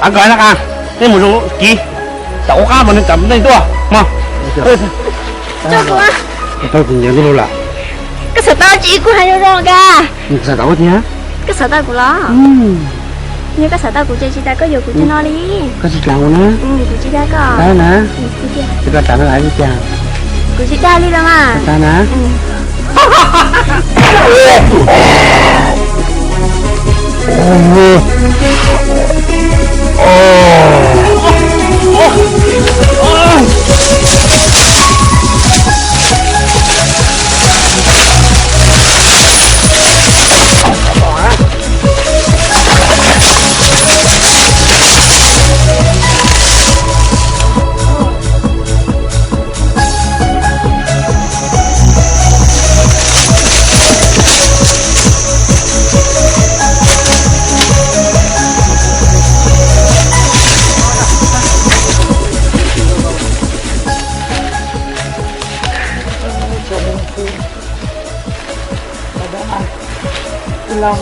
Av ko na, nej mus zoo kiv, tam ua qab mas nws tam nej tuaj mog. Tau tsis nyob ntuj lawm. Koj xav tau tsis kuv hais zoo zoo ka. Koj xav tau tiag. Koj xav tau kuv los? Yog koj xav tau kuv ces tsis tas koj yuav kuv cag no li. Koj tsis tas kuv na. Kuv tsis dag koj na. Koj tas no li cas? Kuv tsis dag li los mas. Koj tas na. Lawv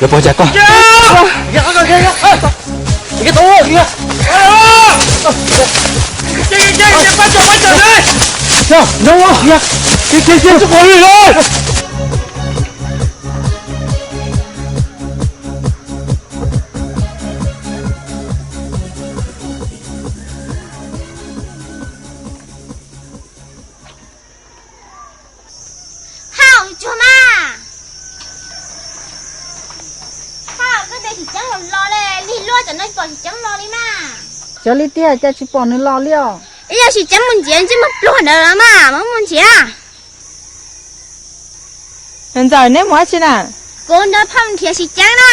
puas cas koj? Haj, tsuag mas. Haj, koj tias Sim Ceeb los los li, lig luaj cov no pom Sim Ceeb los li mas. Xyov li tiag, cas tsis pom nws los li os. Ib yog Sim Ceeb mus nrhiav ntsej muag pluag ntawd los mas, mus mus nrhiav. Ntxawm, neb mus dab tsi na? Kuv nrog phauj nrhiav Sim Ceeb na.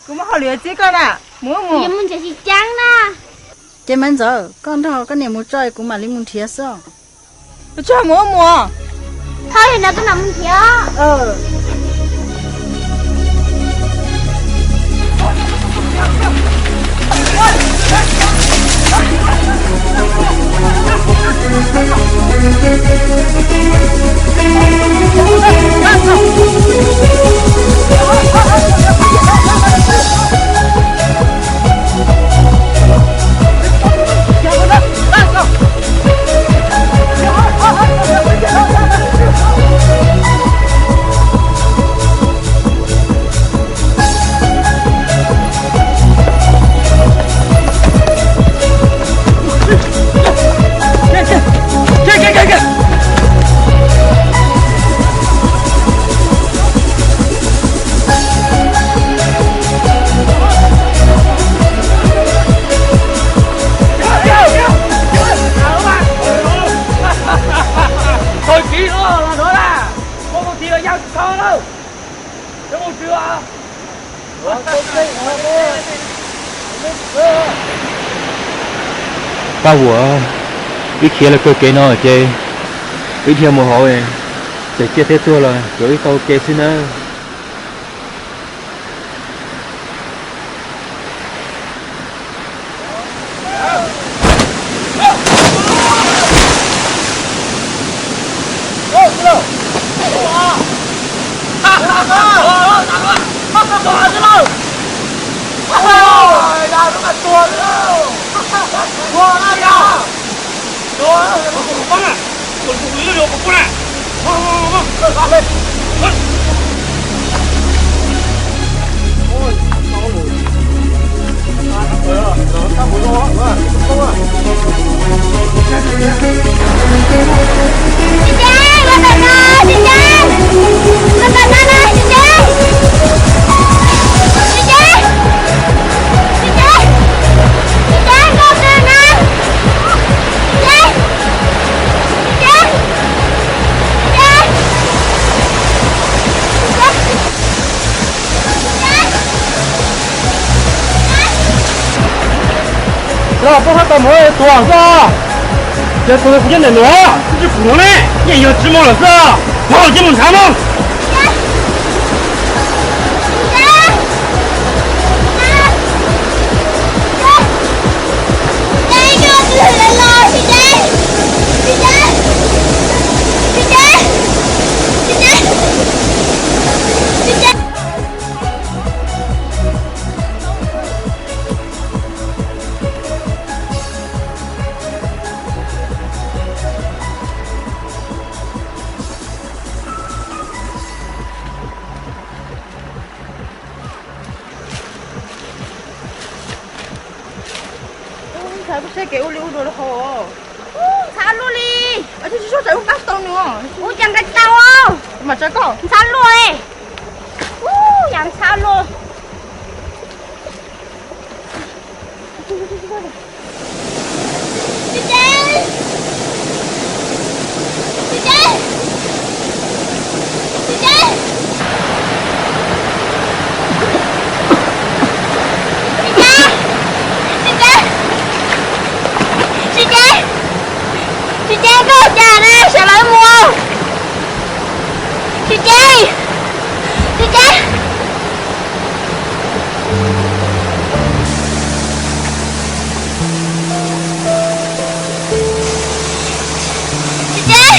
Kuv muab hauj lwm txib koj na, mus mus. Kuv yuav mus nrhiav Sim Ceeb na. Ces Maiv Ntxawm, koj nrog koj niam mus tso, kuv mam li mus nrhiav xwb. Mus tso mus mus. Thov yog no koj mam mus nrhiav. Paj Vuam, wb khiav los kawg kev no ces wb dhia mus hauv, txawm ciaj thiab tuag los yuav wb tau ua ke xwb nawb. Los poj hab tau mus tuag xwb. Ces tus kuv nyob ntawm nws, tsis pum no ne, yeej yog tsis mus lawm xwb. Mus ces mus ntshav mus. Ntxhais, kuv saib kev ua li ua dua rau hauv. Ntxhais luaj li. Tsis tau pab tau nws. Ua cas nqaij tau. Ntxhais luaj. Ub, yam ntxhab luaj. Tsis ces, tsis ces, koj ua cas ne, sawv lawv mus. Tsis ces, tsis ces. Tsis ces,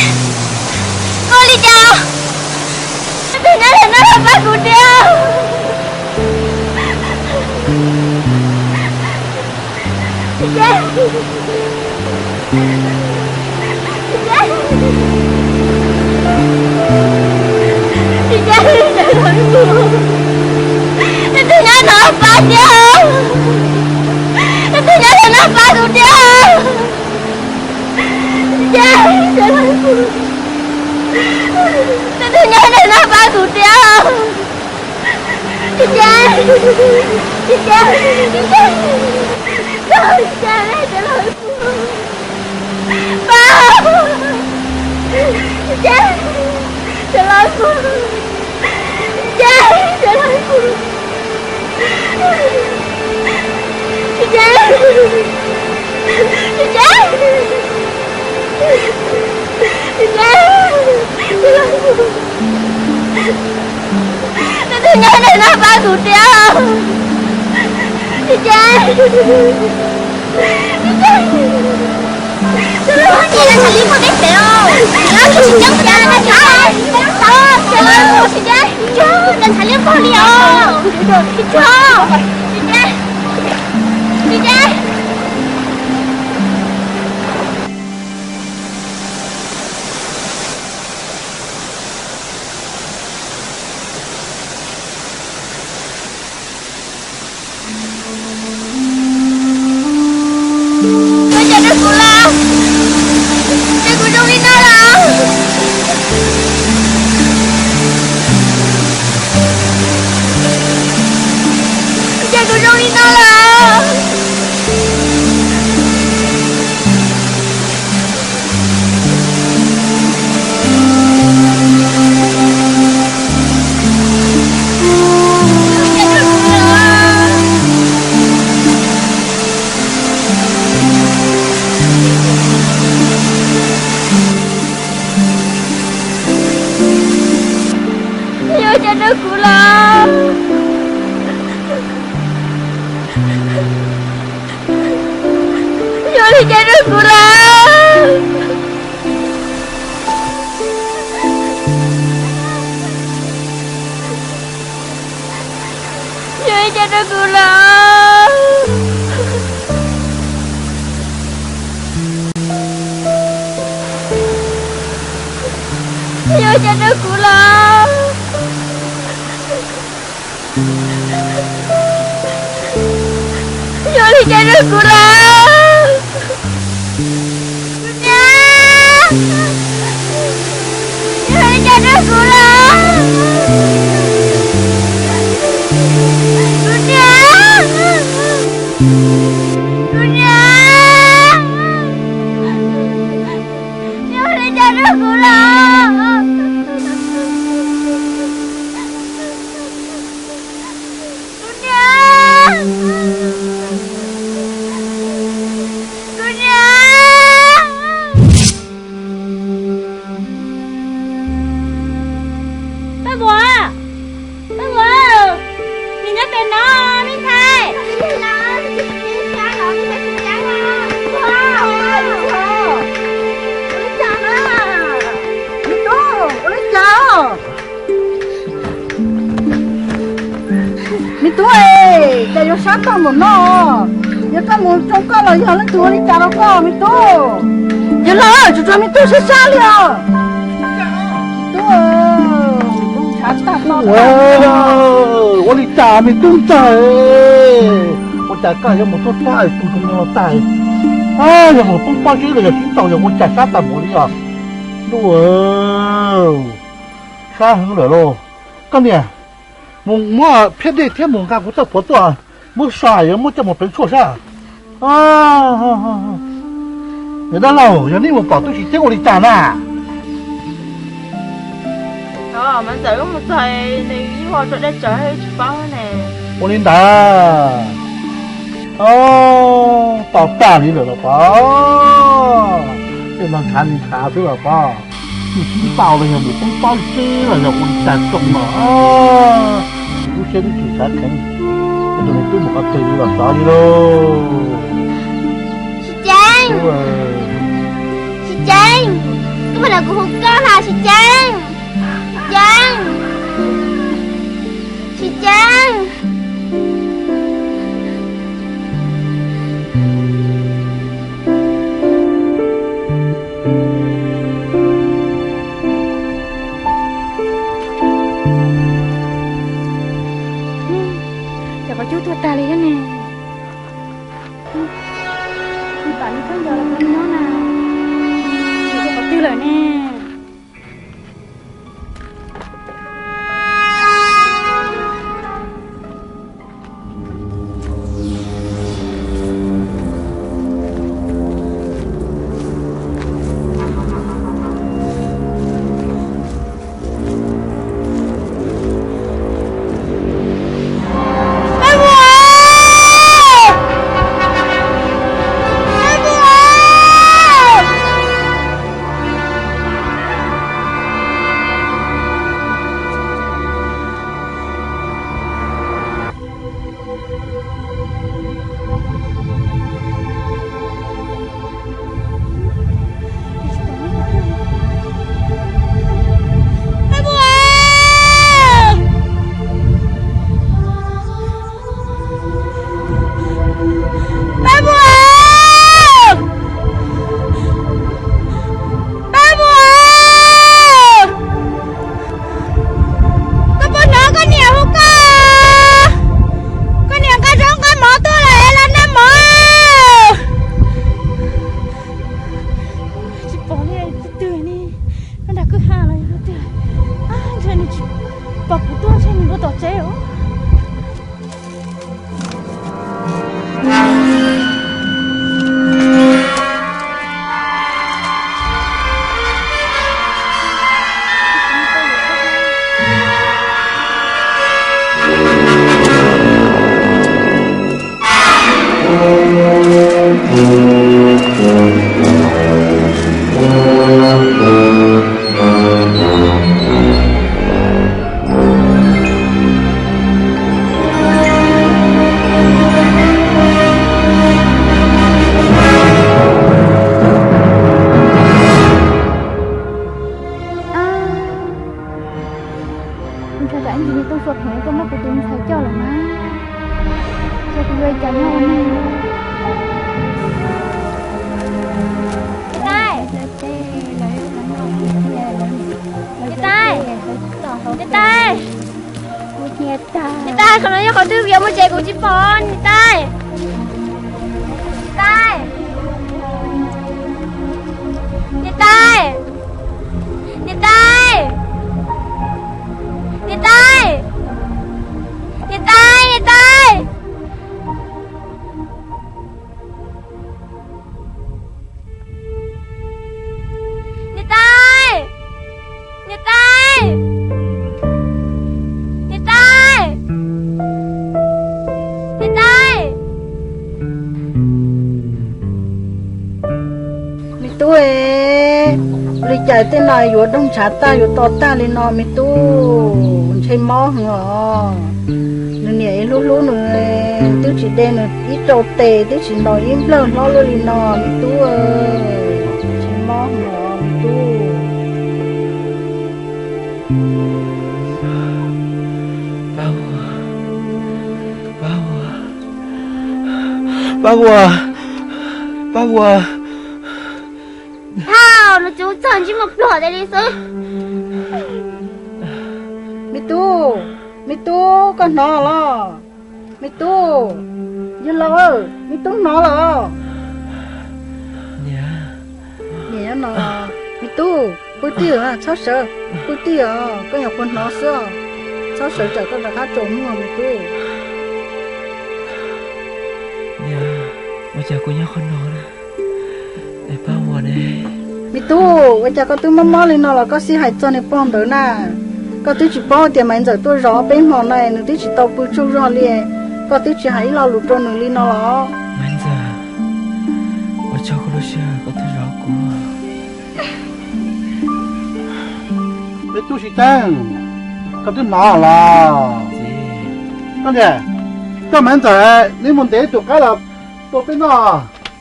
koj ua li cas? Tus nyob ntawm no los pab kuv thiab. Tsis ces, tsis ces, tsis ces, tus nyob no pab thiab. Tus nyob ntawm no pab kuv thiab. Tsis ces, tus nyob ntawm no pab kuv thiab. Tsis ces, tsis ces, tsis ces, tsis ces, pab, tsis ces, sawv lawv mus, tsis ces, sawv lawv mus. Tsis ces, tsis ces, tsis ces, sawv lawv mus. Tus nyob ntawm no pab kuv thiab. Tsis ces, tsis ces. Tus nyob ntawm no pab kuv thiab. Tsis ces, tsis ces, tsis ces, tsis ces. Koj cov rau kuv los, ces kuv zoo li no los. Ces kuv zoo li no los. Yuav ua cas rau kuv lawm? Yuav ua cas rau kuv lawm? Yuav ua cas rau kuv lawm? Yuav ua cas rau kuv lawm? Yuav ua li cas rau kuv lawm? Kuv niam, yuav ua li cas rau kuv lawm? Kuv niam, kuv niam, yuav ua li cas rau kuv lawm? Kuv niam. Sab tag npaum no, yog koj mus tsoo koj los yog leej twg ua li cas rau koj me tub? Yog los tsuas tshuav me tub sab sab li os. Tub, ntshav tag no. Ua li cas me tub ntxawg, ua cas koj yuav mus tuaj txog tus tus no tag? Yog mus poob pob zeb los yog sib ntaus yog ua cas sab tag npaum li os? Ntuj, sab heev lawm lauj. Koj niam, mus muab phiab dej thiab mus nqa kuv txoj puav tuaj, muab so yuav muab coj mus pleev tshuaj sab. Niam dab laug, yog neb mus pom tub tsis ceeb ua li cas na? Ua li ntawd, tau tag li lawm los pov, tej no ntshav li ntshav xwb los pov. Tsis tau los yog mus poob pob zeb los yog ua li cas tsoom los, lub siab twb tsis xav kheev, tus niam twb mus qhov twg los xyov li lauj. Tsis ceeb, tsis ceeb, koj puas nrog kuv hu koj hais tsis ceeb, tsis ceeb, tsis ceeb. Cov qhov cub tuag tag li thiab ne. Tam li khaub ncaws los khaub nyob na, nws rau qhov twg lawm ne? Pab Muas! Pab Muas! Koj puas hnov koj niam hu koj? Koj niam nqa zaub nqa mov tuaj lawm es los noj mov. Tsis pom li, twg twg ne, nyob nram kwj ha los twg. Ntshe nws tsis pom kuv tuaj, ntshe nws mus tom tsev os. Ntshe tsam ib ntsis me tub Sua Pheem tuaj muab kuv tus ntxhais coj lawm na. Ces kuv yuav ua cas nyob ua neeg? Niam tais, niam tais, niam tais, qhov no yog qhov twg, kuv yuav mus tsev kuv tsis pom niam tais. Niam tais, niam tais, niam tais, niam tais, niam tais. Niam tais, niam tais, niam tais, niam tais. Me tub, ua li cas tej no yuav doog ntshav tag yuav to tag li no me tub? Ntshe mob heev os. Nws niam hlub hlub nws, twb tsis de nws ib rau tes, twb tsis ntaus ib nplawg hlob luaj li no me tub, ntshe mob heev os me tub. Pab Muas, Pab Muas. Paj Huas, Paj Huas. Thauj, los tsuas txog ntsej muag pluag tas li xwb. Me tub, me tub, koj hnov los? Me tub, yawg laus, me tub hnov los? Niam, niam nyob no. Me tub, pw tij, txhob sawv, pw tij os, koj nyuam qhuav hnov xwb os. Txhob sawv, tsam koj rov qab tsaus muag me tub. Niam, ua cas kuv nyob qhov no na? Es Paj Huas ne? Me tub, ua cas koj twb mob mob li no los koj xij hais txog niag pog ntawd na? Koj twb tsis paub tias Maiv Ntxawm tuaj zov peb hmo no nws twb tsis tau pw tsaug zog li, koj twb tsis hais ib lo lus rau nws li no los? Maiv Ntxawm, ua tsaug koj lub sij hawm koj tuaj zov kuv. Me tub Sis Teeb, koj twb hnov los? Koj niam, koj Maiv Ntxawm nws mus ntes tus qaib los tua peb noj.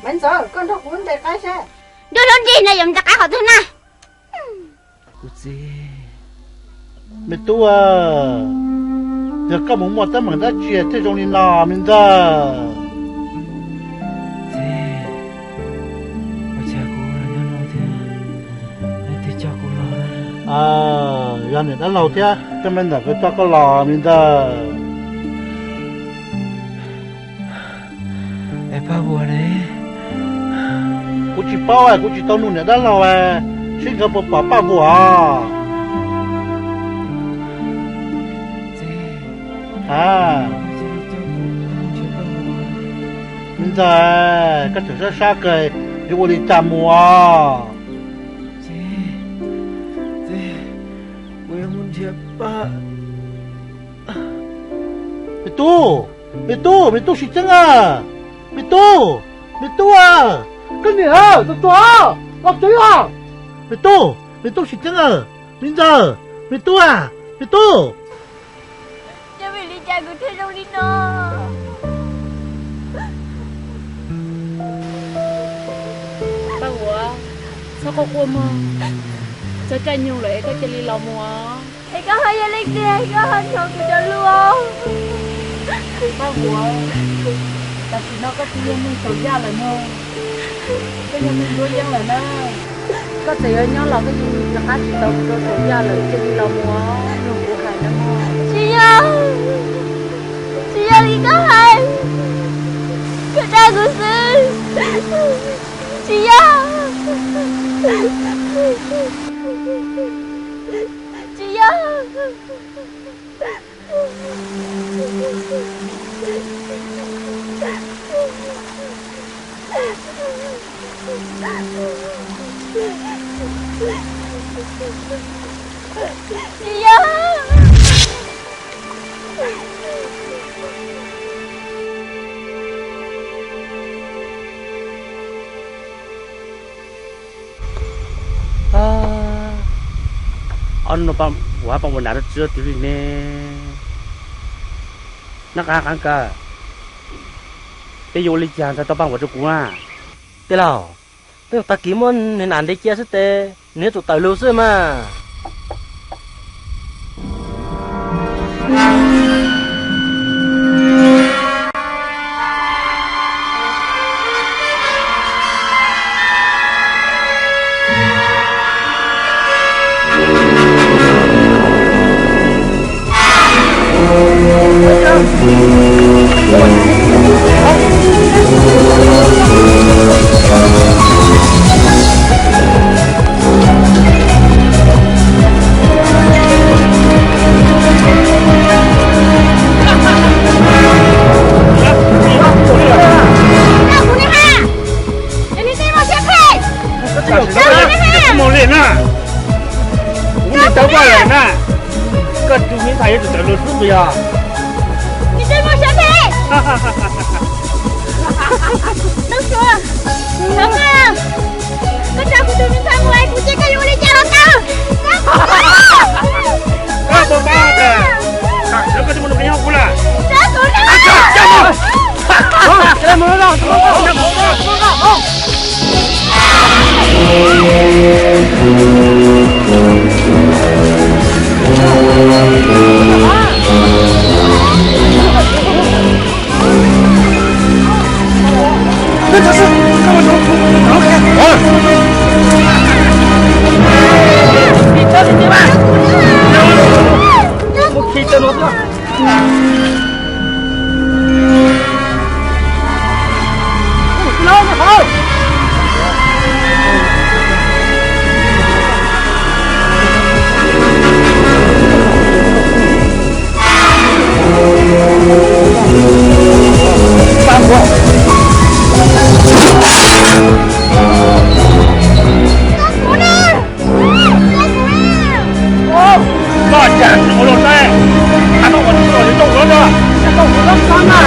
Maiv Ntxawm, koj nrog kuv ntes qaib seb. Nruab lub nrig no yuav ntes qaib qhov twg na? Kuv txiv. Me tub, yog koj mus muaj teeb meem dab tsi thiaj zoo li no me Ntxawm? Txiv, ua cas kuv los nyob no thiab leej twg coj kuv los? Yog niam dab laug thiab koj me ntawm koj coj koj los me Ntxawm. Es Paj Huas ne? Kuv tsis paub, kuv tsis tau nug niam dab laug, seb nkawd puas pom Paj Huas. A, me Ntxawm, koj tseem sab sab kawg, yuav ua li cas mus os? Me tub, me tub, me tub Sis Teeb a, me tub, me tub a, koj niam, tus tuag, los tsev os. Me tub, me tub Sis Teeb a, me Ntxawm, me tub a, me tub. Yog vim li cas kuv thiaj zoo li no? Paj Huas, txhob quaj quaj mog, txog caij nyoog lawm es koj cia li los mus os. Es koj ho yog leej twg, koj ho nrog kuv cov lus? Paj Huas, tam sim no koj twb yog neeg tsaus yaj lawm mog, koj yog neeg nruab yeeb lawm na. Koj txawm yuav nyob los koj yeej rov qab tsis tau rau tsaus yaj lawm, cia li los mus os, mloog kuv hais na mog. Tsis yog, tsis yog li koj hais, koj dag kuv xwb. Tsis yog, tsis yog. Tsis yog. Ob no ua Paj Huas nrog txiv twg li ne? Nab Qab, Qab Kaws, peb yuav ua li cas ntxhais tau Paj Huas rau kuv na? Tij laug, peb mus tag kis muab niag nam ntes cia xwb tes nws yuav tsum tawm lus xwb mas. Mus li na, kuv mus tau vaj lawm na, koj tus me ntxhais yuav tsum tawm lus xwb puas yog? Koj tso kuv tus me ntxhais mus es kuv cia koj yuav ua li cas los tau. Koj puas paub tias tam sim no koj twb muaj nus qhov nyob kuv lawm? Koj cas tsis ua luaj saib, a no ua tsis tau li tau ua no, tau ua no xav na.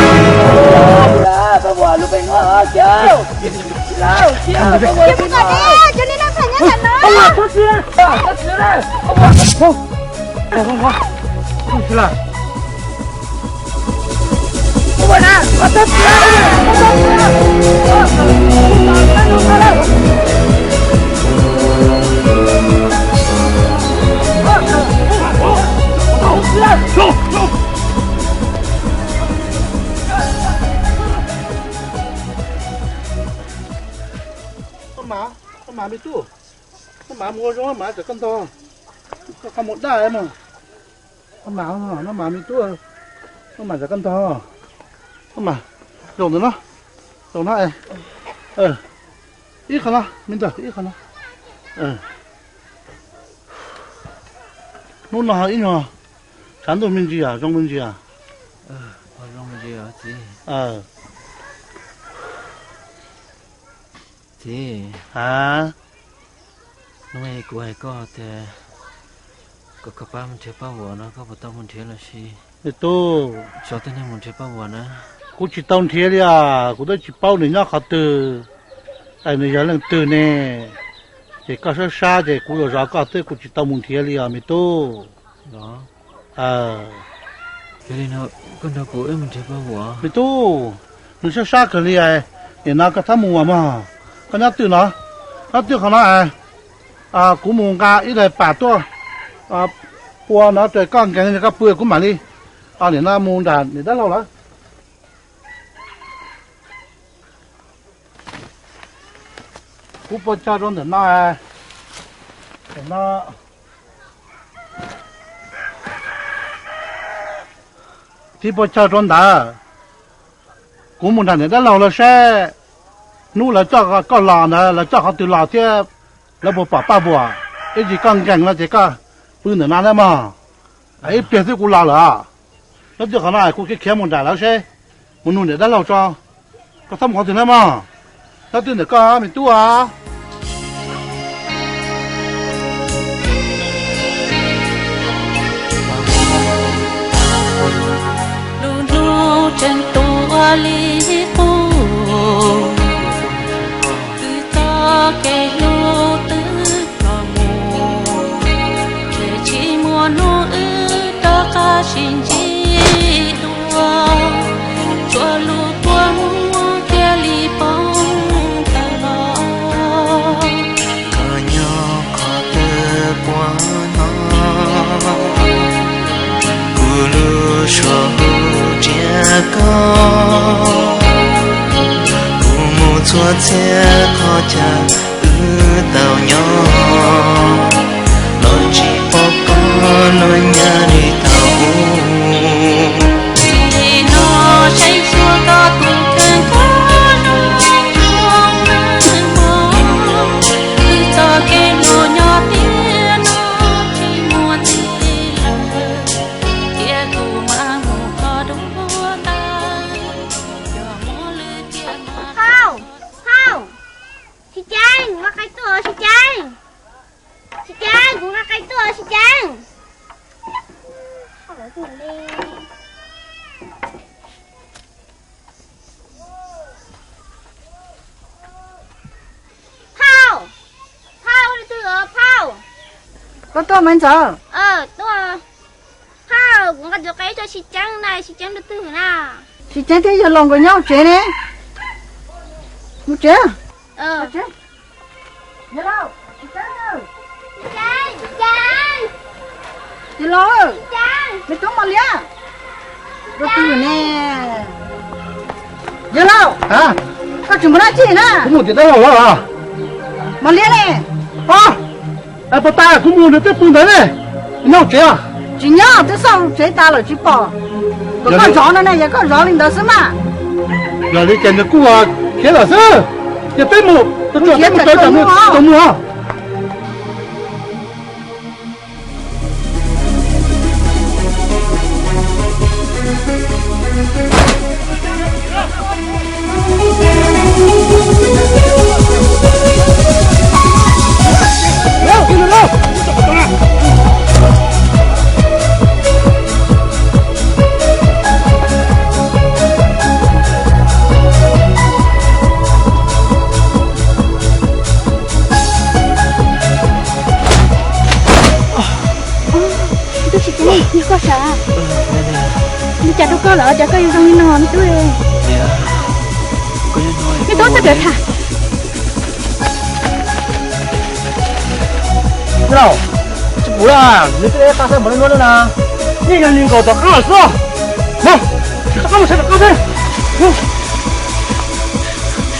Koj mas, koj mas me tub, koj mas mus ua zoo mas txawm koj ntog, koj qhov mus daj mas. Koj mas, koj mas me tub, koj mas txawm koj ntog, koj mas, zaum ntawm no, zaum no es, ib qho no me ntawd ib qho no. Hnub no ib nyuag tshav ntuj me ntsis zoo me ntsis. Txiv, a, hnub no kuv hais koj tias kom koj pab mus nrhiav paj vuam no, koj puas tau mus nrhiav los sis? Me tub, xyov tej neeg mus nrhiav paj vuam na. Kuv tsis tau nrhiav li os, kuv twb tsis paub nws nyob qhov twg, es nws yog leej twg ne. Ces koj sab sab ces kuv yuav zov koj twb kuv tsis tau mus nrhiav li os me tub. Me tub, nws sab sab kawg li, nim no koj txhob mus mog, koj nyob twj no, nyob twj qhov no es, kuv mus nqa ib daim pam tuaj pua no rau koj nkees koj pw kuv mam li, nim no mus nram niam dab laug lawm. Kuv pua chaw rau ntawm no, ntawm no, tiv pua chaw rau ntawd. Kuv mus nram niam dab laug lawv saib, hnub lawv coj koj los ntawd lawv coj qhov twg los thiab, lawv puas pom paj vuam, ib ntsis koj nkees no ces koj pw ntawm no na mog. Ib pliag twb kuv los lawm. Nyob twj qhov no kuv khiav khiav mus nram lawv seb, mus nug niam dab laug tso. Koj txhob mus qhov twg na mog. Nyob twj ntawm koj me tub os. Lub hnub tseem tuaj li qub, wb txoj kev hlub twb los mus, ces tsis muaj hnub wb rov qab sib ntsib dua. Tsuas lub kua muag thiaj li poob tawm los. Koj nyob qhov twg puas hnov kuv lub suab hu tsiab koj? Kuv mus txhua txhia qhov chaw wb tau nyob, los tsis pom koj los nyab li thaum ub. Nim no saib xyuas koj tus kheej koj zoo zoo nawb mog. Wb txoj kev hlub nyob tiam no tsis muaj ntxiv lawm, thiab kuv mam mus kho dua tas, yog muaj lwm tiam mas. Phauj, phauj, Sib Ceeb, kuv nqa qaib tuaj Sib Ceeb. Sib Ceeb, kuv nqa qaib tuaj Sib Ceeb. Phauj, phauj, leej twg os phauj? Koj tuaj mas ntxawm. Phauj, kuv nqa tus qaib tuaj Sib Ceeb na, Sib Ceeb leej twg na? Sib Ceeb thiab yawg laus nkawd nyob hauv tsev ne. Mus tsev. Yawg laus, me tub Mos Liab. Leej twg ne? Yawg laus, koj tsis mus dab tsi na? Kuv mus tim dab laug los. Mos Liab ne? Puas tas kuv mus nws twb pw ntawd ne. Nyob hauv tsev os. Tsis nyob, twb xauj tsev tas lawm tsis pom. Kom koj zov no ne, yog koj zov li ntawd xwb mas. Yog li ces nws kuj khiav lawm xwb. Ces peb mus, tus tsam peb mus tau mus. Tub tsis tseeb, yog koj sav. Li cas rau koj lawm, cas koj yuav zoo li no me tub? Me tub, txhob kawm tham. Tsis pum la, nws twb qa xab npaum li no na. Yeej yog nws nkaum tom qab lawm xwb. Mus, rov qab mus saib tom qab xwb.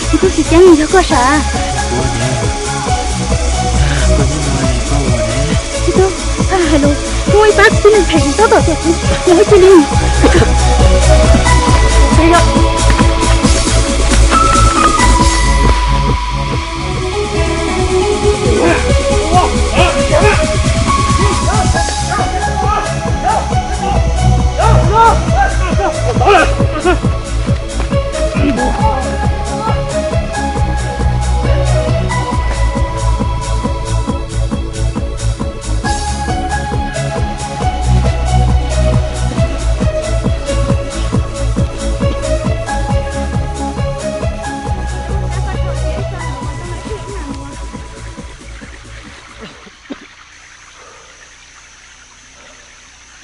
Tub tsis tseeb, yog koj sav. Tub, hais lus, muaj ib pab tib neeg phem tsis txhob tom tias kuv mus ib txhis li.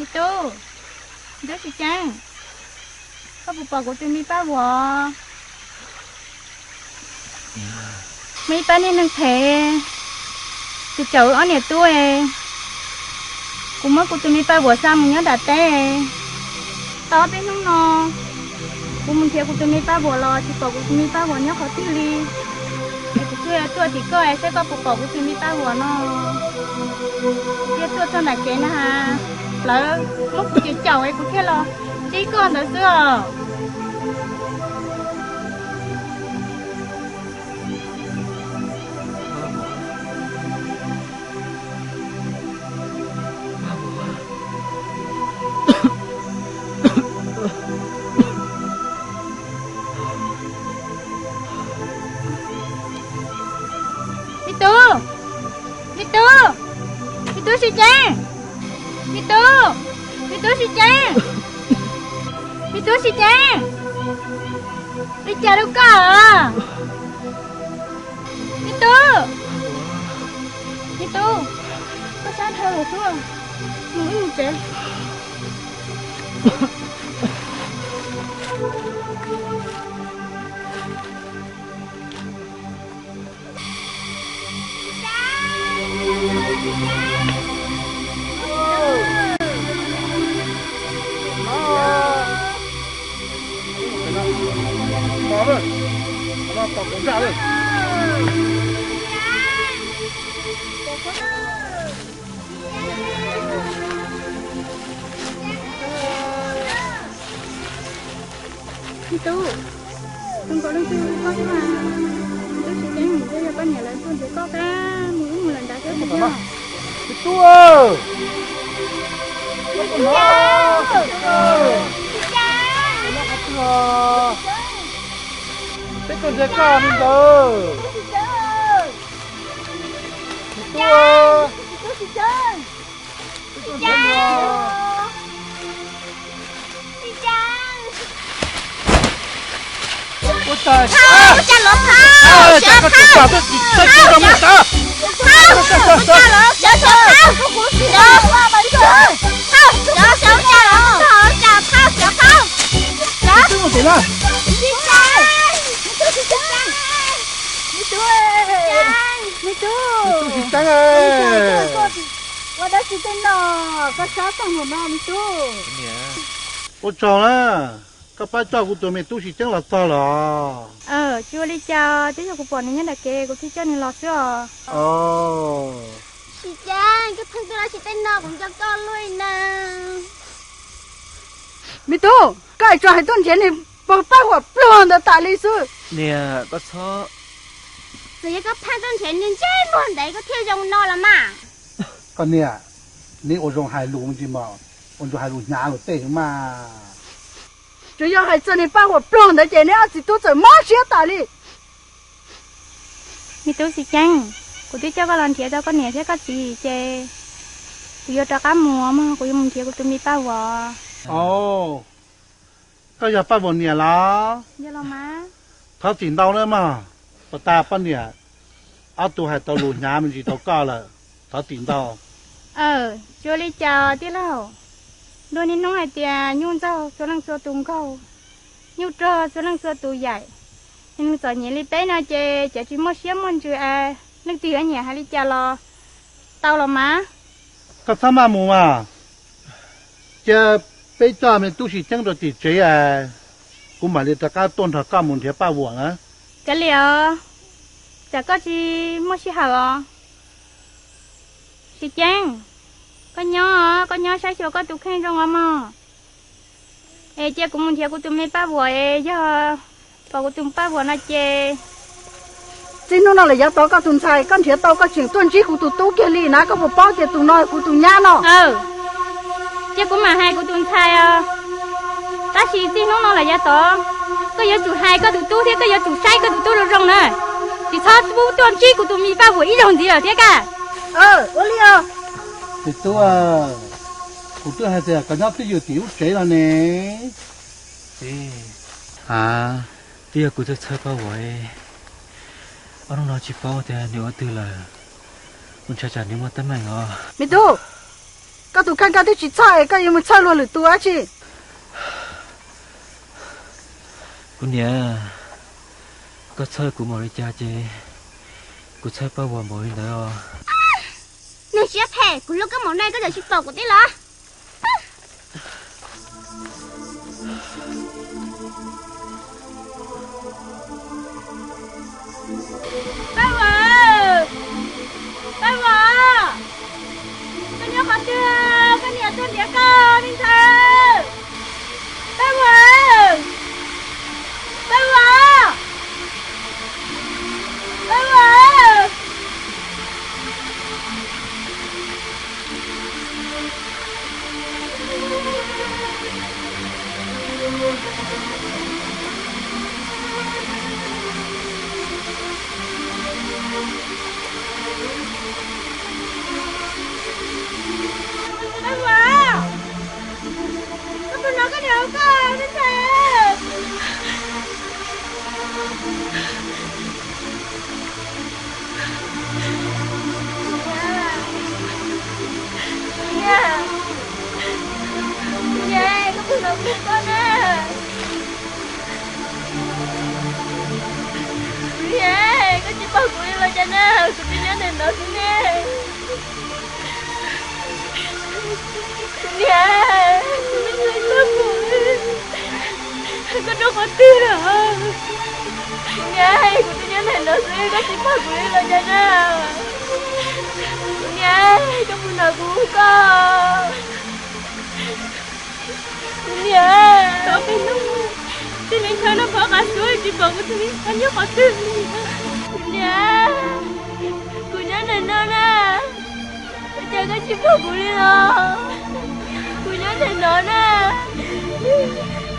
Me tub, tub tsis tseeb, koj puas pom kuv tus me paj vuam? Muaj ib pab niag neeg phem, tus cawm wb ob niam tub. Kuv muab kuv tus me paj vuam xa mus nyob nram teb. Tau ob peb hnub no, kuv mus nrhiav kuv tus me paj vuam los tsis pom kuv tus me paj vuam nyob qhov twg li. Es kuv thiaj tuaj tim koj saib koj puas pom kuv tus me paj vuam no. Kuv thiaj tuaj txog nram kev na has, lawv muab kuv cem caum es kuv thiaj los ntsib koj ntawd xwb os. Me tub, me tub, me tub Siv Ceeb, me tub, me tub Siv Ceeb, me tub Siv Ceeb, li cas rau koj? Me tub, me tub, koj sab dhau lawm xwb, mus wb mus tsev. Me tub, tus nkaus leej twg hu koj thiab mas? Me tub Siv Ceeb, twb yog koj niam lawv tuaj nrhiav koj, koj mus wb mus lawm nrad seb puas yog. Me tub, peb tuaj nrhiav koj li ntawd. Me tub, peb tuaj nrhiav koj. Ua cas, ua cas los phauj, xyov phauj, phauj, ua cas los xyov xyov phauj, phauj, xyov xyov ua cas los, ua cas phauj, xyov phauj, xyov. Me tub, me tub, me tub, me tub Siv Ceeb, ua dab tsi tej no, koj sab tag npaum no me tub. Ua tsaug na, koj pab coj kuv tus me tub Siv Ceeb los txog lawm. Tsis ua li cas, twb yog kuv pom nws nyob nram kev kuv thiaj coj nws los xwb os. Siv Ceeb, koj pheej tuaj dab tsi tej no, kuv nco koj luaj li na. Me tub, koj es tsuas hais tuaj nrhiav niag pog Paj Huam pluag ntawd tas li xwb. Niam, koj txhob. Txawm yog koj pheej tuaj nrhiav niag ntsej muag ntawd koj thiaj zoo no los mas. Koj niam, neb ua zoo hais lus me ntsis mas, ua zoo hais lus hnyav luag tej mas. Tsuas yog hais txog niag Paj Huam pluag ntawd ces neb ob txiv tub txawm mob siab tas li. Me tub Xis Ceeb, kuv twb coj koj los nrhiav tau koj niam thiab koj txiv ces kuv yuav rov qab mus mog, kuv yuav mus nrhiav kuv tus me Paj Huam. Koj yog Paj Huam niam los? Thov txim ntau na mog, puas tas poj niam ob tug hais tau lus hnyav me ntsis rau koj lawm, thov txim ntau. Aw, tsis ua li cas tij laug. Luag niaj hnub hais tias nyuj ntxaug txhua leej txhua tus nkaug, nyuj rog txhua leej txhua tus yaim. Nws txom nyem li peb no ces cov tsis muaj siab muaj ntsws es leej twg yuav nyiam hais li cas los tau los mas. Koj txhob maj mus mas, cia peb coj me tub Xis Ceeb rau tim tsev es kuv mam li rov qab tuaj nrog koj mus nrhiav Paj Huam na. Kav liam os, tsam koj tsis muaj sij hawm os. Xis Ceeb, koj nyob, koj nyob saib xyuas koj tus kheej zoo os mog. Es cia kuv mus nrhiav kuv tus me Paj Huam es yog pom kuv tus Paj Huam no ces. Txij hnub no lawm yav tod koj tus ntxhais koj nrhiav tau koj tseem tuaj ntsib kuv tus tub kiag li na, koj puas paub tias tus no kuv tus nyab no? Cia kuv mam hais kuv tus ntxhais os. Tab sis txij hnub no lawm yav tod koj yuav tsum hais koj tus tub thiab koj yuav tsum saib koj tus tub zoo zoo na. Tsis txhob pub tuaj ntsib kuv tus me Paj Huam ib zaug ntxiv lawm thiab kaj. Ua li os. Tus tub, kuv twb hais tias koj nyob twj ywm tim lub tsev no ne. A, twb yog kuv txhawj txhawj Paj Huam, ob hnub no tsis paub tias nws ua twg lawm, kuv ntshai tsam nws muaj teeb meem os. Me tub, koj tus kheej koj twb tsis txhawj es koj yuav mus txhawj luag lwm tus dab tsi? Kuv niam, koj txhawj kuv npaum li cas ces kuv txhawj Paj Huam npaum li ntawd os. Neeg siab phem, kuv hlub koj npaum no koj tseem tsis pom kuv tib los? Paj Huam, Paj Huam, koj nyob qhov twg? Koj niam tuaj ntiav koj me ntxhais. Paj Huam, Paj Huam, Paj Huam. Paj Huam, koj puas hnov koj niam hu koj me ntxhais? Niam, niam, koj puas hnov kuv hu koj na? Niam, koj tsis pom kuv li los cas na? Kuv twb nyob ntawm no xwb ne. Niam, kuv me ntxhais Paj Huam, koj nyob qhov twg lawm? Niam, kuv twb nyob ntawm no xwb, koj tsis pom kuv li los cas na? Niam, koj puas hnov kuv hu koj? Niam, tau peb hnub, tij laug Nchab noj phab qas xwb tsis pom kuv tus me ntxhais nyob qhov twg li. Niam, kuv nyob ntawm no na. Ua cas koj tsis pom kuv li los? Kuv nyob ntawm no na.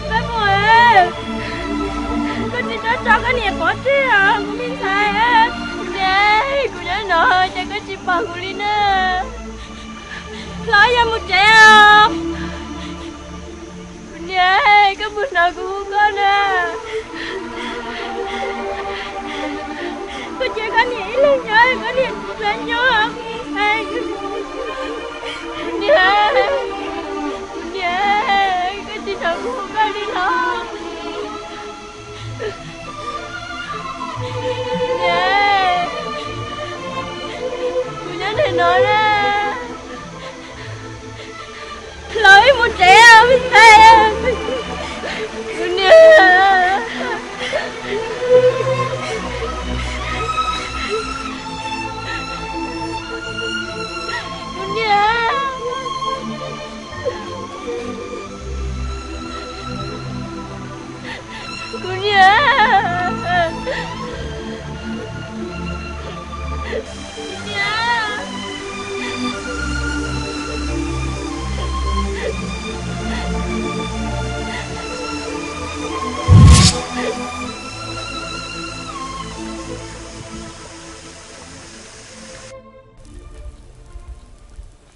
Paj Huam, koj tsis txhob tso koj niam pov tseg os kuv me ntxhais. Niam, kuv nyob no, cas koj tsis pom kuv li na? Los yog mus tsev os. Kuv niam, koj puas hnov kuv hu koj na? Koj cia koj niam ib leeg nyob, koj niam tsis xav nyob. Kuv niam, kuv niam, koj tsis hnov kuv hu koj li los? Niam, kuv nyob ntawm no na. Los wb mus tsev, me ntxhais. Kuv niam, kuv niam.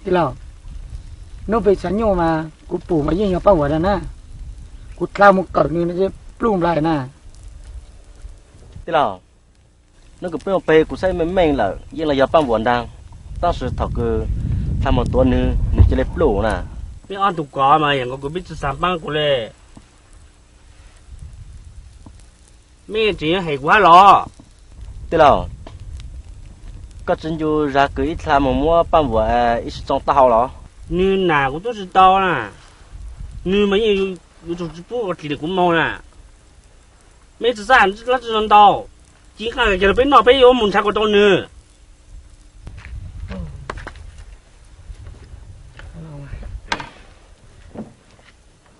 Tij laug, hnub peb xav nyuj mas kuv pum mas yeej yog Paj Vuam na. Kuv dlha mus kawm nws ces pluj nplaig na. Tij laug, hnub kws peb mus peg kuv saib meej meej lawm yeej los yog Paj Vuam ntag, tab sis thaum kws dlha mus tuav nws, nws cia li pluj na. Peb ob tug kov mas yog nkaus kws peb tsi xav paab kuv le. Mej tseem yuav hem kuv hab los? Tij laug, koj tsi ncu zag kws ib dlha mus muab Paj Vuam ib sib txoov taub hau los? Nws nam kuv tub tsi tau na, nws mas yeej yuav tsum tsi pub dlim kuv moog na. Mej tsi xav lab tsi zoo ntau, ci nqaj kiag rau peb noj peb yuav mus nrhav kom tau nws.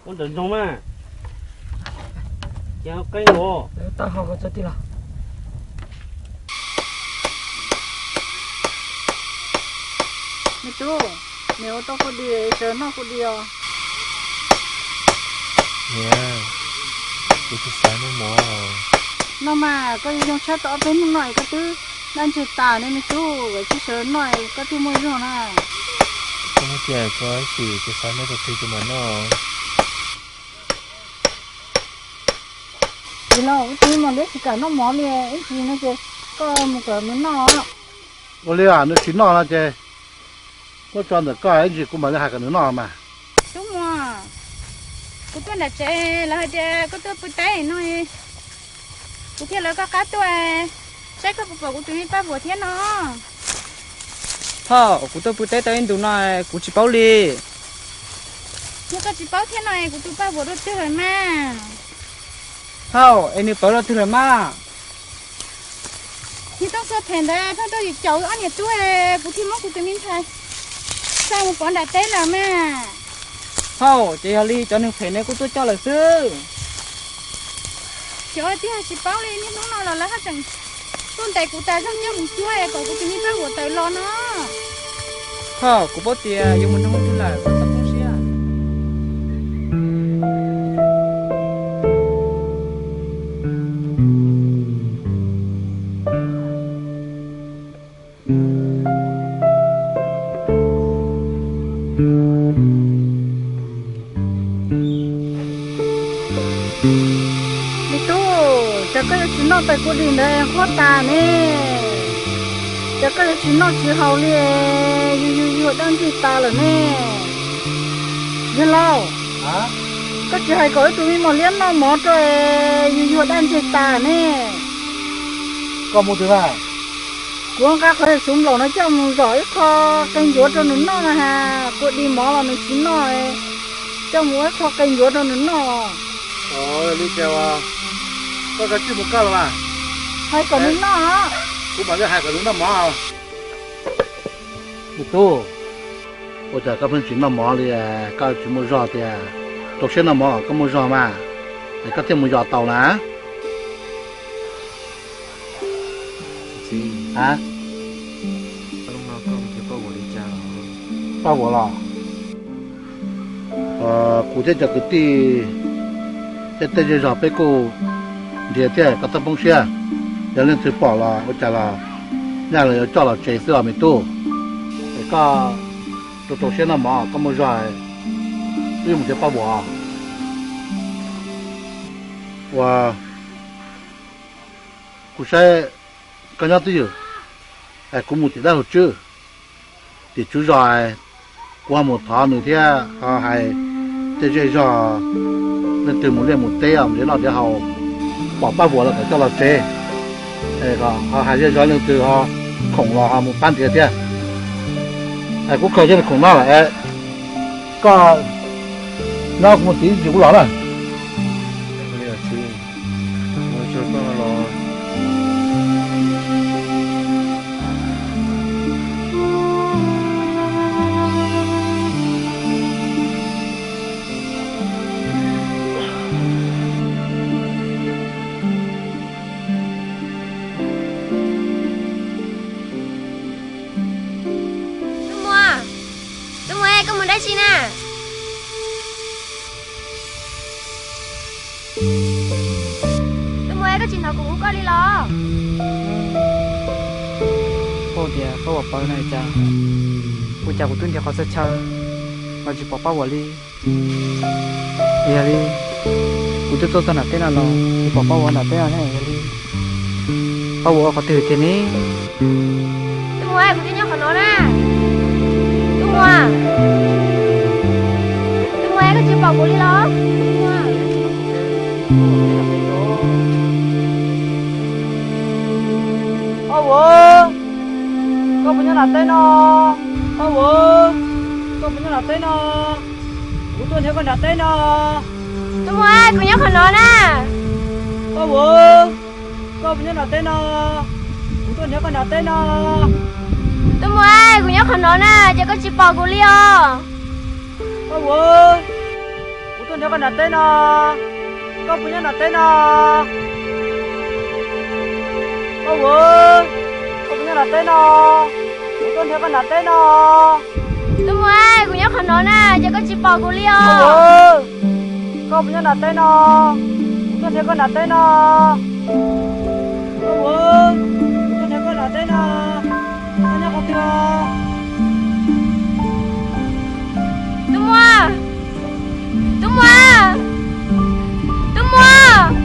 Ua ntawm ntsoog mas, ces qeeb los. Me tub, niam ua tau kua dis, sawv noj kua dis os. Niam, kuv tsis xav noj mov. No mas koj yuav yoo tshab tau ob peb hnub no es koj twb daj ntseg tas ne me tub, tsis sawv noj koj thiaj muaj zog na. Koj muab tias koj ib chim kuv xav noj tau twg kuv mam noj. Tsis los, ib tug me mos liab tsis kam noj mov li, ib ntsis no ces koj mus kom nws noj. Ua li nws tsis noj no ces muab tso ntawm koj, ib ntsis kuv mam li hais kom nws noj mas. Tub muam, kuv tuaj nram tsev lawv hais tias koj tuaj pw teb no, kuv thiaj lawv koj qab tuaj, saib koj puas pom kuv tus me Paj Vuam thiab no. Phauj, kuv tuaj pw teb tau ib ntus no kuv tsis paub li. Yog koj tsis paub thiab no es kuv tus Paj Vuam rau twg lawm mas? Phauj, es nws pawv rau twg lawm mas? Yog tooj xua phem ntawd phauj rau yus caum ob niam tub, kuv thiaj muab kuv tus me ntxhais xa mus pov nram teb lawm mas. Phauj, ces yog li cov neeg phem ne kuj tuaj coj lawm xwb. Cov twb yog tsis paub li, niaj hnub no los lawv haj tseem tuaj ntes kuv tas zog coj mus cuab es kom kuv tus me Paj Vuam tawm los no. Phauj, kuv paub tias yuav mus nrog leej twg lawm, koj txhob poob siab. Me tub, cas koj yuav tsis noj tais kua dis ntawd nquag tas ne? Cas koj yuav tsis noj tsis haus li, yus yus yuag daj ntseg tas lawm ne? Yawg laus, koj tsis hais kom wb tus me mos liab noj mov rau, yus yuag daj ntseg tas ne? Koj mus twg na? Kuv nqa qhov xub nplaum no coj mus zom ib qho qe ncuav rau nws noj na has, kua dis mov los nws tsis noj, coj mus ua ib qho qe ncuav rau nws noj. Li cas koj kav tsij mus koj los mas. Hais kom nws noj. Kuv mam li hais kom nws noj mov. Me tub, ua cas koj pheej tsis noj mov li, koj tsis muaj zog tias? Rau siab noj mov koj muaj zog mas, es koj thiaj mus yos taus na. Paj Vuam los? Kuv thiab cov kwv tij thiab tej zej zog peb kuj nrhiav thiab, koj txhob poob siab. Yog leej twg pom los ua cas los nyaj los yuav coj los tsev xwb os me tub. Es koj rau rau siab noj mov, koj muaj zog, wb yuav mus nrhiav Paj Vuam. Ua, kuv saib koj nyob twj ywm, kuv mus tim dab laug Tswb, tim Tswb zos, kuv ho mus thov nws thiab ho hais tej zej zog leej twg mus liaj mus teb os, nrhiav noj nrhiav haus, pom Paj Vuam los kom coj los tsev, ho hais zej zog leej twg ho khoom los ho mus pab nrhiav thiab. Kuv khaws cov khoom no lawm, koj nyob kuv mus txiv ib ntsis kuv los na. Tub Muas, Tub Muas, koj mus dab tsi na? Tub Muas, koj tsis hnov kuv hu koj li los? Koj tias koj ua pawg na cas? Ua cas kuv twb nrhiav qhov txhia chaw los tsis pom Paj Vuam li? Yog li, kuv twb tuaj txog nram teb no los tsis pom Paj Vuam nram teb no ne. Yog li, Paj Vuam ua qhov twg tiag ne? Tub Muas, kuv twb nyob qhov no na. Tub Muas, Tub Muas, koj tsis pom kuv li los? Paj Vuam, koj puas nyob nram teb no? Paj Vuam, koj puas nyob nram teb no? Kuv tuaj nrhiav koj nram teb no. Tub Muas, kuv nyob qhov no na. Paj Vuam, koj puas nyob nram teb no? Kuv tuaj nrhiav koj nram teb no. Tub Muas, kuv nyob qhov no na, ces koj tsis pom kuv li os. Paj Vuam, kuv tuaj nrhiav koj nram teb no. Koj puas nyob nram teb no? Paj Vuam, koj puas nyob nram teb no? Kuv tuaj nrhiav koj nram teb no. Tub Muas, kuv nyob qhov no na, ces koj tsis pom kuv li os. Paj Vuam, koj puas nyob nram teb no? Kuv tuaj nrhiav koj nram teb no. Paj Vuam, kuv tuaj nrhiav koj nram teb no. Koj nyob qhov twg? Tub Muas, Tub Muas, Tub Muas.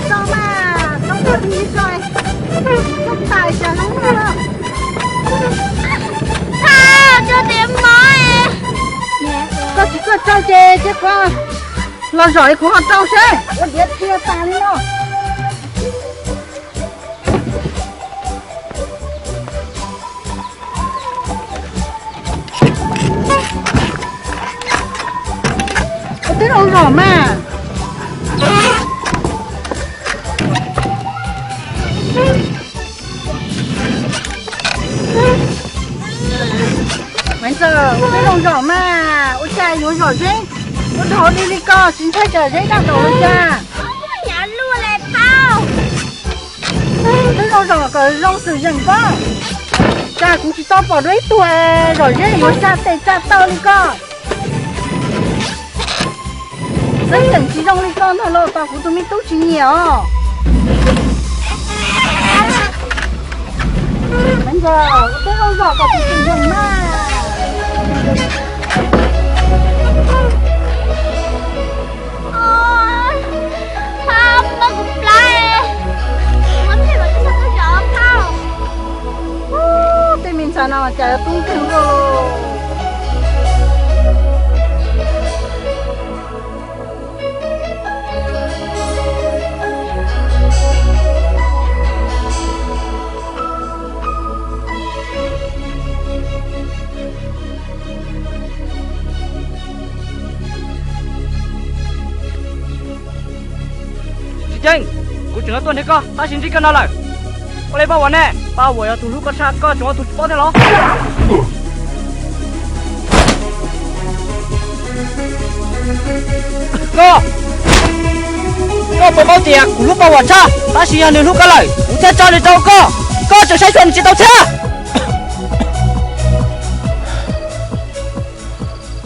Txog mas, txog txog txog txog, txog tais cas no los. Thaj, cog tias mob. Koj tsis txawj rau ces cia kuv los zom kuv ho rau seb ua diav dhia tas li no. Ua tib zoo zom mas. Maiv Ntxawm, ua tib zoo zom mas, ua cas yuav zom zeb ua dog dig li ko, tsis ntshai tsam zeb daj daum los cas? Ua tib zoo zom kom zoo xwm zeem koj, cas kuv tsis tau pom dua ib tug zom zeb yuav tsa tes tsa taw li ko. Xeeb ceem tsis zoo li ko ntag los tos kuv tus me tub tsis nyiam os. Maiv Ntxawm, ua tib zoo zom kom xwm zeem mas. Phauj, pab kuv plab, ua tib zoo zom Phauj. Tej me ntxhais no cas yuav tub nkeeg ua luaj. Tsis ceeb, kuv tseem yuav tuaj nrhiav koj tab sis ntsib koj no lawm. Ua li Paj Vuam ne, Paj Vuam yog tus hlub koj tshaj, koj tseem ua tus tsis paub thiab los? Koj, koj puas paub tias kuv hlub Paj Vuam tshaj, tab sis yog nws hlub koj lawm kuv thiaj tso nws rau koj, koj tseem saib xyuas nws tsis tau thiab.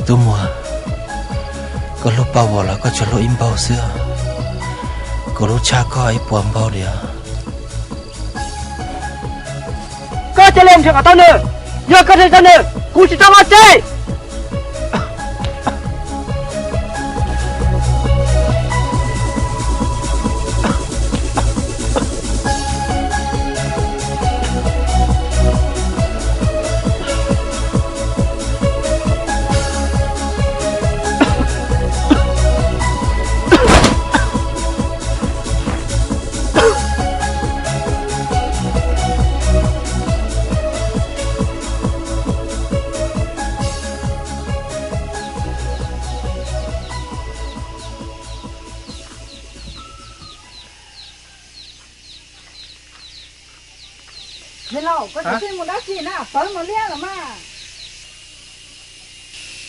Tub Muas, koj hlub Paj Vuam los koj tsuas hlub ib npaug xwb, kuv hlub tshaj koj ib puas npaug li os. Koj cia li mus nrhiav kom tau nws, yog koj nrhiav tau nws kuv tsis tso koj tseg. Yawg laus, koj tsis mus dab tsi na, pawv mos liab los mas.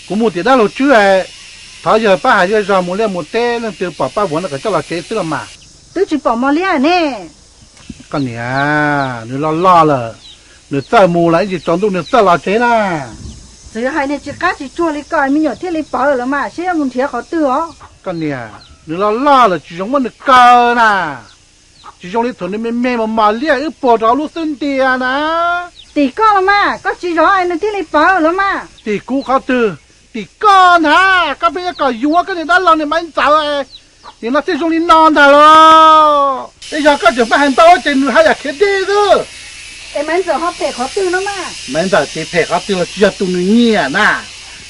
Kuv mus tim dab laug Tswb, thov yawg pab hais zej zog mus liaj mus teb leej twg pom Paj Vuag no kom coj los tsev xwb los mas. Twb tsis pom Mos Liab ne. Koj niam, nws loj loj lawm, nws txawj mus los ib tsam tsaus ntuj nws txawj los tsev na. Txawm hais niag tsis qab tsis tsuag li ko me nyuam thiaj li pawv los mas, seb yuav mus nrhiav qhov twg os. Koj niam, nws loj loj lawm tsis zoo muab nws kaw na. Tsis zoo li thaum nws me me mos mos liaj wb puag rau lub xub ntiag na. Tim koj los mas, koj tsis zov nws thiaj li pawv los mas. Tim kuv qhov twg? Tim koj ntag, koj pheej yuav kom yuav koj niag dab laug niag Maiv Ntxawm, nim no thiaj zoo li no ntag los. Es yog koj tseem pheej hais ntau ces nws haj yam khiav deb xwb. Es Maiv Ntxawm ho phem qhov twg no mas? Maiv Ntxawm ces phem qhov twg los tsis yog tus nws nyiam na.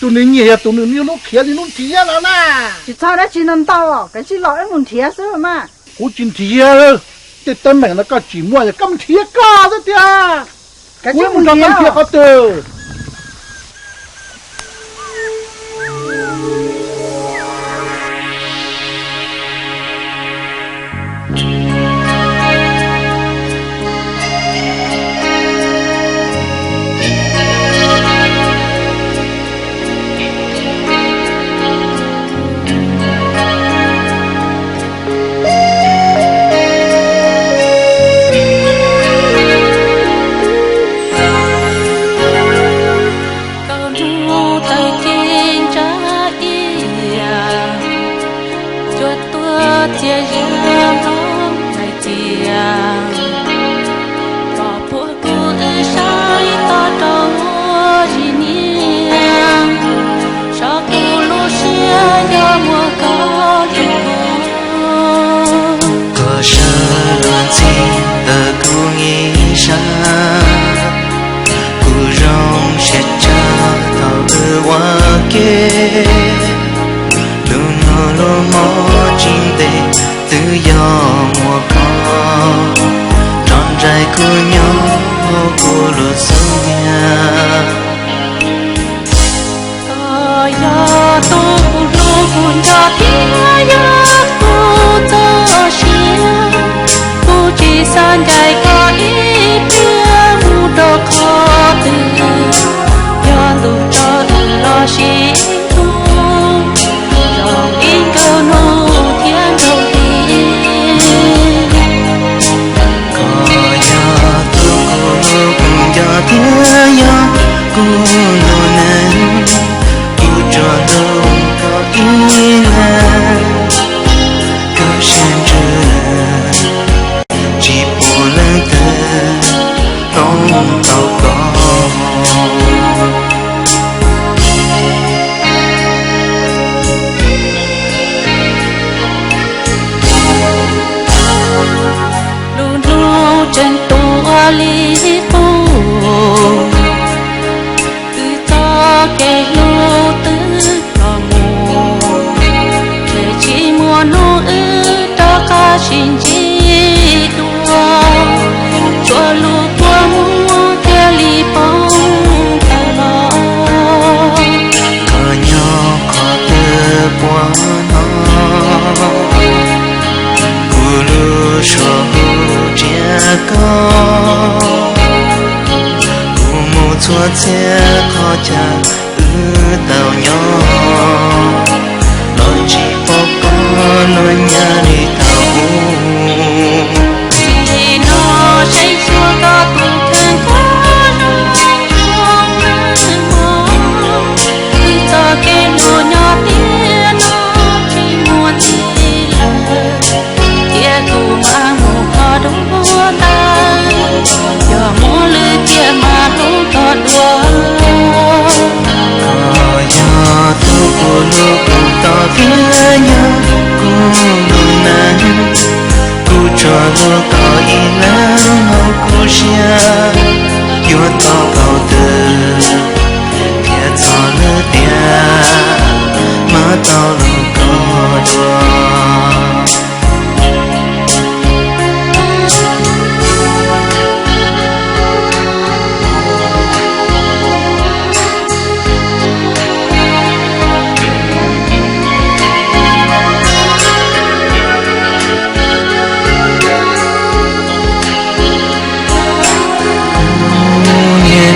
Tus nws nyiam yog tus nws niaj hnub khiav niaj hnub nrhiav no na. Tsis txhob dab tsi no ntau, kav tsij los wb mus nrhiav xwb los mas. Kuv tsis nrhiav, tej teeb meem no koj tsis muaj, yog koj mus nrhiav koj xwb tiag. Kuv mus nrog koj nrhiav qhov twg? Tau hnub tawm ci ntsa ib yam, cua tuaj txias ziab nplooj hais tias, kom puag kuv wb saib toj rau ua zis niam, sov kuv lub siab nco muaj koj tus kuv. Koj sawv los ntxig ntawm kuv ib sab, kuv zoo siab tshaj thaum wb ua ke. Lub hnub lub hmo tsis ntev twb yog muaj koj nrog nraim kuv nyob hauv kuv lub xub ntiag. Koj yog tus kuv hlub kuv nco thiab yog kuv txoj sia. Kuv tsis xav ncaim koj ib pliag mus rau qhov twg, yog ntuj tso wb los sib hlub zoo li nkauj hnub thiab nraug hli. Koj yog tus kuv hlub kuv nco thiab yog kuv lub neej, kuv tsuas hlub koj ib leeg, koj siab ntsws tsis pub leej twg hlub tau koj. Lub hnub tseem tu ua li qub, wb txoj kev hlub twb los mus, ntshe tsis muaj hnub wb rov qab sib ntsib dua, tsuas lub kua muag thiaj li poob tawm los. Koj nyob qhov twg puag no, kuv lub suab hu tsiab koj, kuv mus txhua txhia qhov chaw wb tau nyob, los tsis pom koj los nyab li thaum ub. Nim no saib xyuas koj tus kheej koj zoo koj meej mom, wb txoj kev hlub nyob tiam no tsis muaj ntxiv lawm, thiab kuv mam mus kho dua ntawd, yog muaj lwm tiam mam hlub koj dua. Koj yog tus kuv hlub kuv tos thiab yog kuv lub neej, kuv tsuas hlub koj ib leeg hauv kuv siab, yuav tos thaum twg thiaj txog lwm tiam, mam tau hlub koj dua. Kuv niaj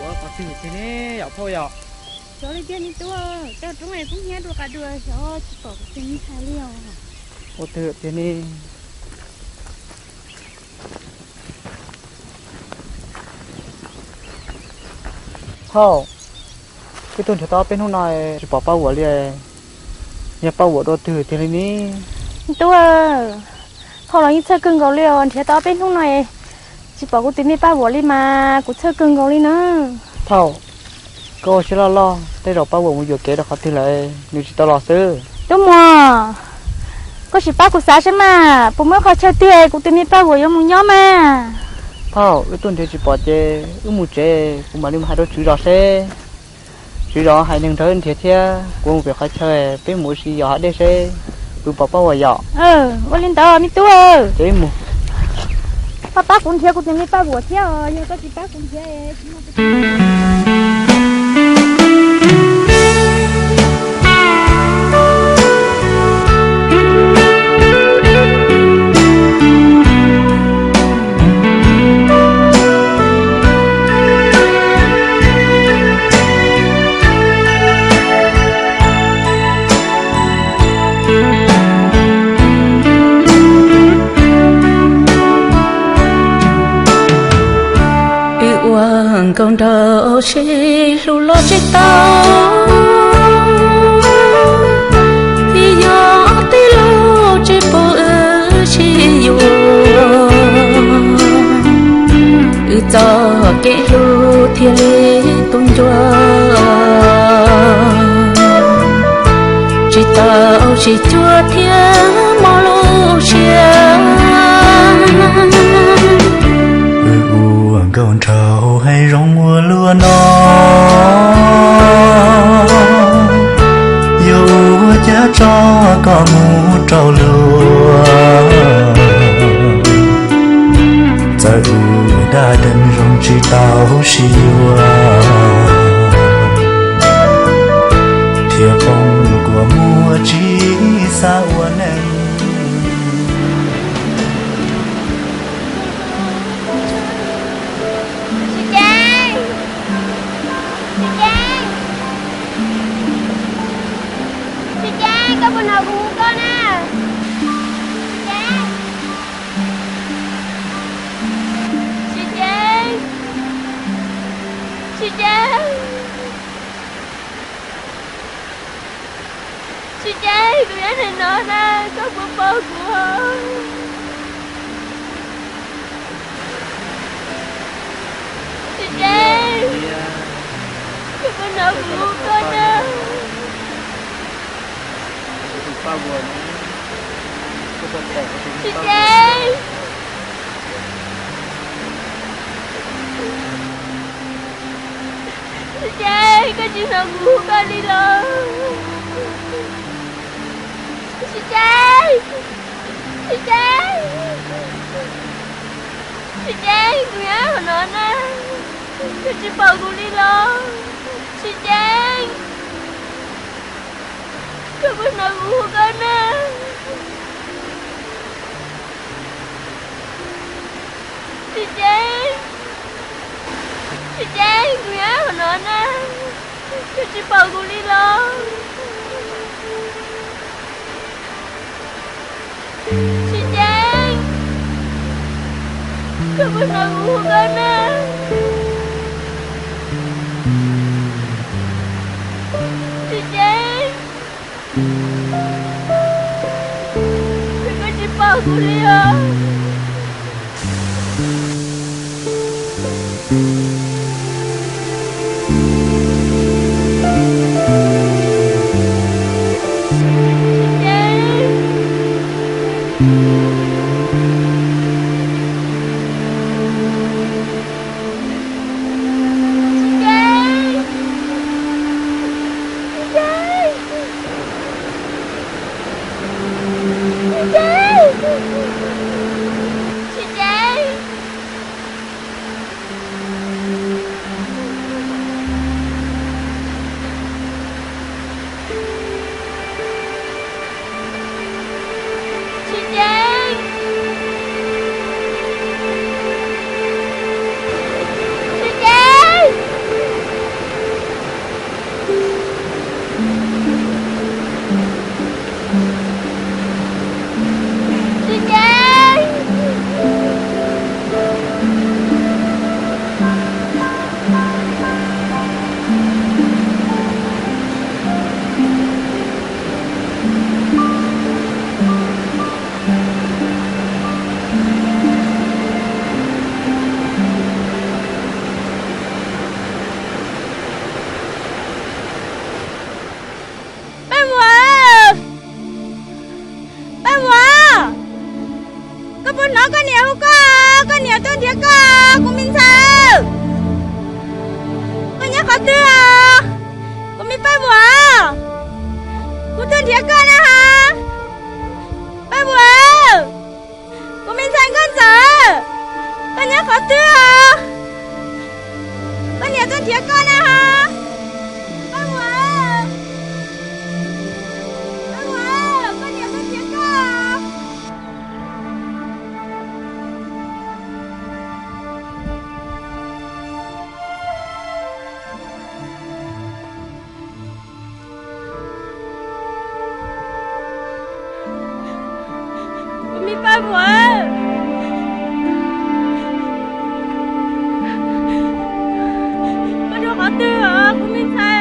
Qhov twg tiag ne, yog phauj yog? Xyov li tiag me tub, coj roob es kub hnyiab dua qas dua xyov tsis pom kuv tus me ntxhais li os. Ua twg tiag ne? Phauj, wb tuaj nrhiav tau ob peb hnub no tsis pom Paj Vuam li. Yog Paj Vuam dua twg tiag li ne? Tub, phauj los yeej txhawj kawg nkaus li os, nrhiav tau ob peb hnub no tsis pom kuv tus me Paj Vuam li mas kuv txhawj kawg nkaus li na. Phauj, koj ua siab loj loj, tej zaum Paj Vuam mus yuam kev rau qhov twg lawm nws tsis tau los xwb. Tub Muas, koj sim pab kuv xav saib mas, puas muaj qhov chaw twg kuv tus me Paj Vuam yuav mus nyob mas? Phauj, wb tuaj nrhiav tsis pom ces wb mus tsev, kuv mam li mus hais rau tswv zos seb tswv zos hais neeg nrog wb nrhiav thiab. Kuv mus pem qhov chaw, peb mus ua si yos hav dej seb puas pom Paj Vuam yom. Ua li ntawd me tub. Ces wb mus. Koj pab kuv nrhiav kuv tus me Paj Vuam thiab os, yog koj tsis pab kuv nrhiav Wb ua nkauj nraug sib hlub los tsis tau, vim yog tej laus tsis pub wb sib yuav. Wb txoj kev hlub thiaj li tu ncua, tsis tau sib cuag thiab mob lub siab. Wb ua nkauj nraug hais zoo ua luaj no, yuav ua cas tso koj mus rau luag. Txawm wb dab dees zoo tsis tau sib yuav, thiaj poob kua muag tsis xav ua neej. Tsis Ceeb, koj puas hnov kuv hu koj na? Tsis Ceeb, Tsis Ceeb, Tsis Ceeb. Tsis Ceeb, kuv nyob ntawm no na, koj puas pom kuv? Tsis Ceeb, koj puas hnov kuv hu koj na? Tsis Ceeb. Tsis Ceeb, koj tsis hnov kuv hu koj li los? Tsis Ceeb, Tsis Ceeb, Tsis Ceeb, kuv nyob hauv no na, koj tsis pom kuv li los? Tsis Ceeb, koj puas hnov kuv hu koj na? Tsis Ceeb, Tsis Ceeb, kuv nyob hauv no na, koj tsis pom kuv li los? Tsis Ceeb, koj puas hnov kuv hu koj na? Tsis Ceeb, koj tsis pom kuv li os? Hnov koj niam hu koj, koj niam tuaj nrhiav koj, kuv me ntxhais. Koj nyob qhov twg os? Kuv me Paj Vuam, kuv tuaj nrhiav koj na ha. Paj Vuam, kuv me ntxhais Nkauj Ntxawm, koj nyob qhov twg os? Koj niam tuaj nrhiav koj na ha. Paj Vuam, Paj Vuam, koj niam tuaj nrhiav koj. Kuv me Paj Vuam, koj nyob qhov twg os kuv me ntxhais?